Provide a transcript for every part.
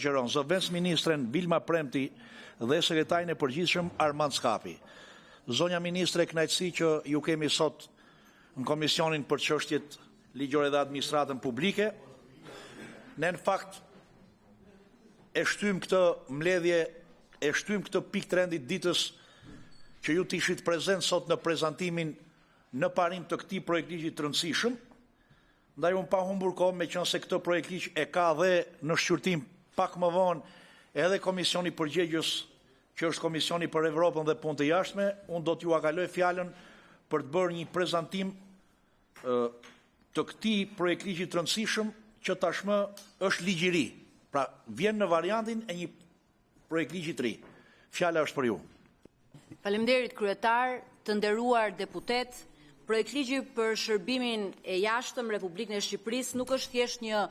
Shoqëron zëvendësministren Vilma Premti dhe sekretarin e Përgjithshëm Armand Skapi. Zonja Ministre, kënaqësi që ju kemi sot në Komisionin për Çështjet Ligjore dhe Administratën Publike! Ne, në fakt, e shtymë këtë mbledhje, e shtymë këtë pikë të rendit të ditës, që ju të ishit prezent sot në prezantimin në parim të këtij projektligji të rëndësishëm, ndaj unë, pa humbur kohë, meqenëse këtë projektligj e ka në shqyrtim pak më vonë edhe komisioni përgjegjës, që është Komisioni për Evropën dhe Punët e Jashtme, unë do t'jua kaloj fjalën për të bërë një prezantim të këtij projektligji të rëndësishëm, që tashmë është ligj i ri, pra vjen në variantin e një projektligji të ri. Fjala është për ju. Faleminderit, kryetar! Të nderuar deputetë, Projektligji “Për Shërbimin e Jashtëm në Republikën e Shqipërisë” nuk është thjesht një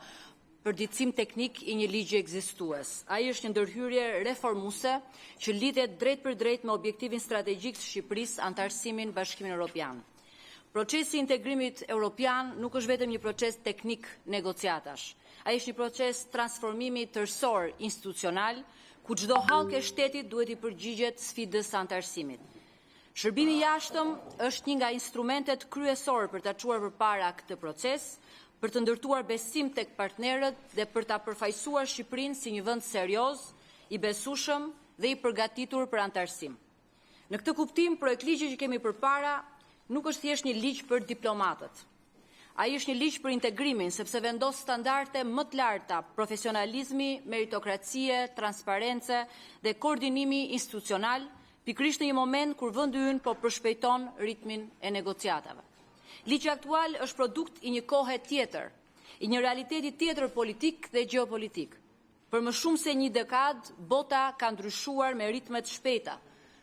përditësim teknik i një ligji ekzistues, ai është një ndërhyrje reformuese që lidhet drejtpërdrejt me objektivin strategjik të Shqipërisë, anëtarësimin në Bashkimin Europian. Procesi i integrimit europian nuk është vetëm një proces teknik negociatash, ai është një proces transformimi tërësor institucional, ku çdo hallkë e shtetit duhet t'i përgjigjet sfidës së anëtarësimit. Shërbimi i jashtëm është një nga instrumentet kryesore për ta çuar përpara këtë proces, për të ndërtuar besim te partnerët dhe për ta përfaqësuar Shqipërinë si një vend serioz, i besueshëm dhe i përgatitur për anëtarësim. Në këtë kuptim, projektligji që kemi përpara nuk është thjesht një ligj për diplomatët, ai është një ligj për integrimin, sepse vendos standarde më të larta profesionalizmi, meritokracie, transparence dhe koordinimi institucional, pikërisht në një moment kur vendi ynë po përshpejton ritmin e negociatave. Ligji aktual është produkt i një kohe tjetër, i një realiteti tjetër politik dhe gjeopolitik. Për më shumë se një dekadë bota ka ndryshuar me ritme të shpejta,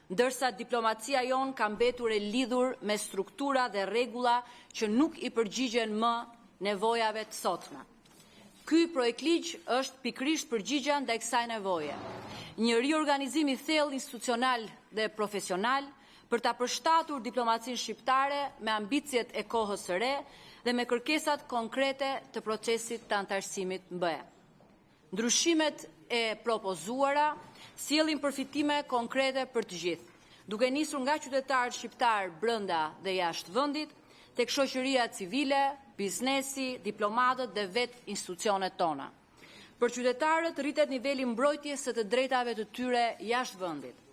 ndërsa diplomacia jonë ka mbetur e lidhur me struktura dhe rregulla që nuk u përgjigjen më nevojave të sotme. Ky projektligj është pikërisht përgjigjja ndaj kësaj nevoje, një riorganizim i thellë institucional dhe profesional për ta përshtatur diplomacinë shqiptare me ambiciet e kohës së re dhe me kërkesat konkrete të procesit të anëtarësimit në BE. Ndryshimet e propozuara sjellin përfitime konkrete për të gjithë, duke nisur nga qytetarët shqiptarë brenda dhe jashtë vendit, te shoqëria civile, biznesi, diplomatët dhe vetë institucionet tona. Për qytetarët rritet niveli i mbrojtjes së të drejtave të tyre jashtë vendit,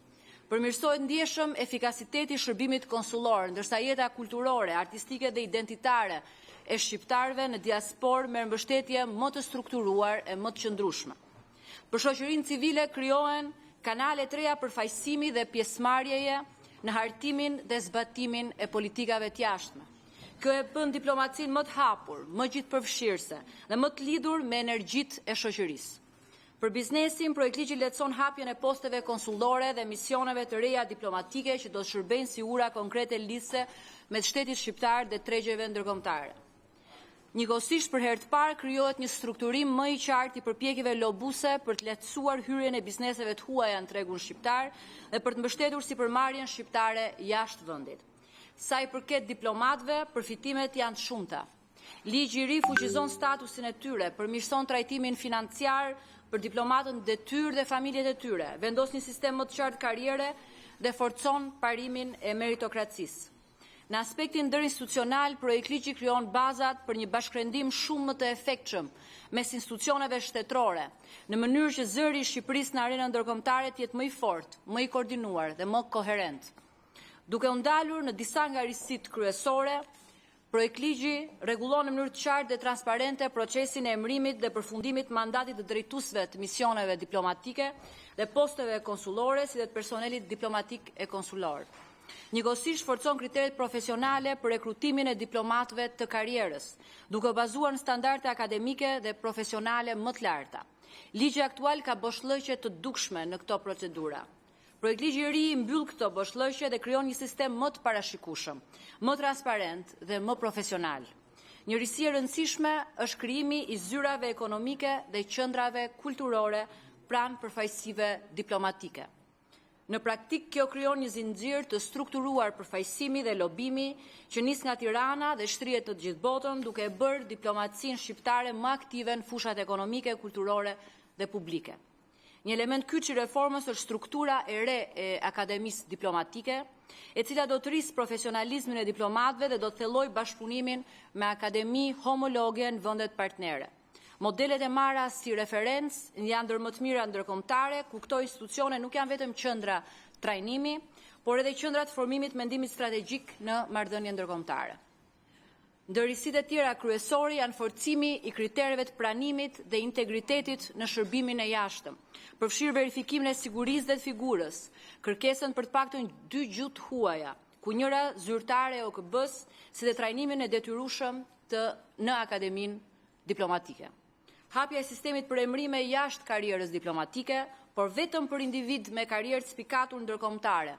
përmirësohet ndjeshëm efikasiteti i shërbimit konsullor, ndërsa jeta kulturore, artistike dhe identitare e shqiptarëve në diasporë merr mbështetje më të strukturuar e më të qëndrueshme. Për shoqërinë civile krijohen kanale të reja përfaqësimi dhe pjesëmarrjeje në hartimin dhe zbatimin e politikave të jashtme. Kjo e bën diplomacinë më të hapur, më gjithëpërfshirëse dhe më të lidhur me energjitë e shoqërisë. Për biznesin projektligji lehtëson hapjen e posteve konsullore dhe misioneve të reja diplomatike që do të shërbejnë si ura konkrete lidhëse mes shtetit shqiptar dhe tregjeve ndërkombëtare. Njëkohësisht, për herë të parë krijohet një strukturim më i qartë i përpjekjeve lobuese për të lehtësuar hyrjen e bizneseve të huaja në tregun shqiptar dhe për të mbështetur sipërmarrjen shqiptare jashtë vendit. Sa u përket diplomatëve, përfitimet janë të shumta. Ligji i ri fuqizon statusin e tyre, përmirëson trajtimin financiar për diplomatët në detyrë dhe familjet e tyre, vendos një sistem më të qartë karriere dhe forcon parimin e meritokracisë. Në aspektin ndërinstitucional, projektligji krijon bazat për një bashkërendim shumë më të efektshëm mes institucioneve shtetërore, në mënyrë që zëri i Shqipërisë në arenën ndërkombëtare të jetë më i fortë, më i koordinuar dhe më koherent. Duke u ndalur në disa nga risitë kryesore, projektligji rregullon në mënyrë të qartë dhe transparente procesin e emërimit dhe përfundimit të mandatit të drejtuesve të misioneve diplomatike dhe posteve konsullore, si dhe të personelit diplomatik e konsullor. Njëkohësisht, forcon kriteret profesionale për rekrutimin e diplomatëve të karrierës, duke u bazuar në standarde akademike dhe profesionale më të larta. Ligji aktual ka boshllëqe të dukshme në këto procedura. Projektligji i ri i mbyll këto boshllëqe dhe krijon një sistem më të parashikueshëm, më transparent dhe më profesional. Një risi e rëndësishme është krijimi i zyrave ekonomike dhe qendrave kulturore pranë përfaqësive diplomatike. Në praktikë, kjo krijon një zinxhir të strukturuar përfaqësimi dhe lobimi që nis nga Tirana dhe shtrihet në të gjithë botën, duke e bërë diplomacinë shqiptare më aktive në fushat ekonomike, kulturore. dhe publike. Një element kyç i reformës është struktura e re e Akademisë Diplomatike, e cila do të rrisë profesionalizmin e diplomatëve dhe do të thellojë bashkëpunimin me akademi homologe në vendet partnere. Modelet e marra si referencë janë ndër më të mirat ndërkombëtare, ku këto institucione nuk janë vetëm qendra trajnimi, por edhe qendra të formimit të mendimit strategjik në marrëdhëniet ndërkombëtare. Ndër risitë e tjera kryesore janë forcimi i kritereve të pranimit dhe integritetit në shërbimin e jashtëm, përfshirë verifikimin e sigurisë dhe të figurës, kërkesën për të paktën dy gjuhë të huaja, ku njëra zyrtare e OKB-së, si dhe trajnimin e detyrueshëm në Akademinë Diplomatike. Hapja e sistemit për emërime jashtë karrierës diplomatike, por vetëm për individë me karrierë të spikatur ndërkombëtare,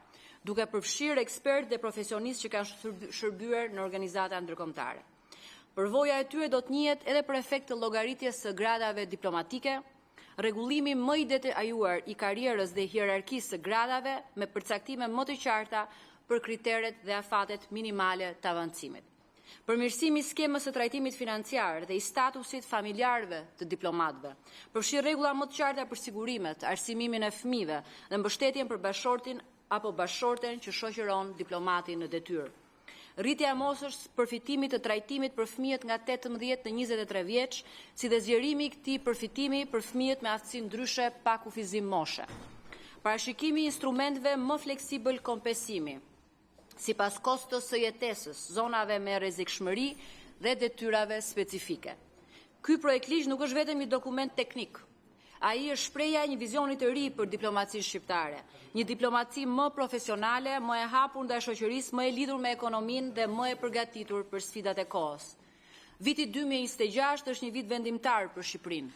duke përfshirë ekspertë dhe profesionistë që kanë shërbyer në organizata ndërkombëtare. Përvoja e tyre do të njihet edhe për efekt të llogaritjes së gradave diplomatike, rregullimi më i detajuar i karrierës dhe hierarkisë së gradave me përcaktime më të qarta për kriteret dhe afatet minimale të avancimit. Përmirësimi i skemës së trajtimit financiar dhe i statusit të familjarëve të diplomatëve, përfshirë rregulla më të qarta për sigurimet, arsimimin e fëmijëve dhe mbështetjen për bashkëshortin apo bashkëshorten që shoqëron diplomatin në detyrë. Rritja e moshës së përfitimit të trajtimit për fëmijët nga 18 në 23 vjeç, si dhe zgjerimi i këtij përfitimi për fëmijët me aftësi ndryshe pa kufizim moshe. Parashikimi i instrumenteve më fleksible kompensimi sipas kostos së jetesës, zonave me rrezikshmëri dhe detyrave specifike. Ky projektligj nuk është vetëm një dokument teknik, ai është shprehja e një vizioni të ri për diplomacinë shqiptare, një diplomaci më profesionale, më e hapur ndaj shoqërisë, më e lidhur me ekonominë dhe më e përgatitur për sfidat e kohës. Viti 2026 është një vit vendimtar për Shqipërinë.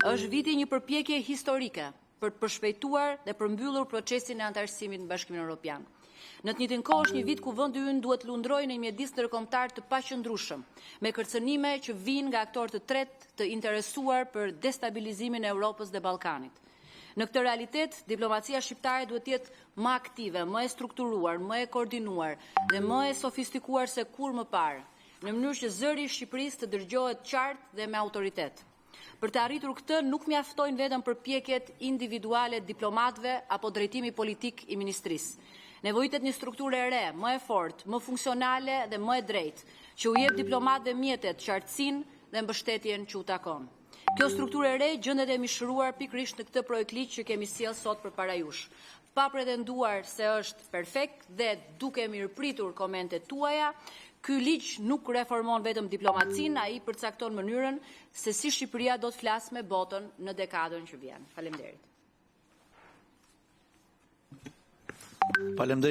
Është viti i një përpjekjeje historike për të përshpejtuar dhe përmbyllur procesin e anëtarësimit në Bashkimin Europian. Në të njëjtën kohë, është një vit ku vendi ynë duhet të lundrojë në një mjedis ndërkombëtar të paqëndrueshëm, me kërcënime që vijnë nga aktorë të tretë të interesuar për destabilizimin e Europës dhe Ballkanit. Në këtë realitet, diplomacia shqiptare duhet të jetë më aktive, më e strukturuar, më e koordinuar dhe më e sofistikuar se kurrë më parë, në mënyrë që zëri i Shqipërisë të dëgjohet qartë dhe me autoritet. Për të arritur këtë, nuk mjaftojnë vetëm përpjekjet individuale të diplomatëve apo drejtimi politik i ministrisë. Nevojitet një strukturë e re, më e fortë, më funksionale dhe më e drejtë, që u jep diplomatëve mjetet, qartësinë dhe mbështetjen që u takon. Kjo strukturë e re gjendet e mishëruar pikërisht në këtë projektligj që kemi sjellë sot përpara jush. Pa pretenduar se është perfekt dhe duke mirëpritur komentet tuaja, ky ligj nuk reformon vetëm diplomacinë, ai përcakton mënyrën se si Shqipëria do të flasë me botën në dekadën që vjen. Faleminderit! Faleminderit!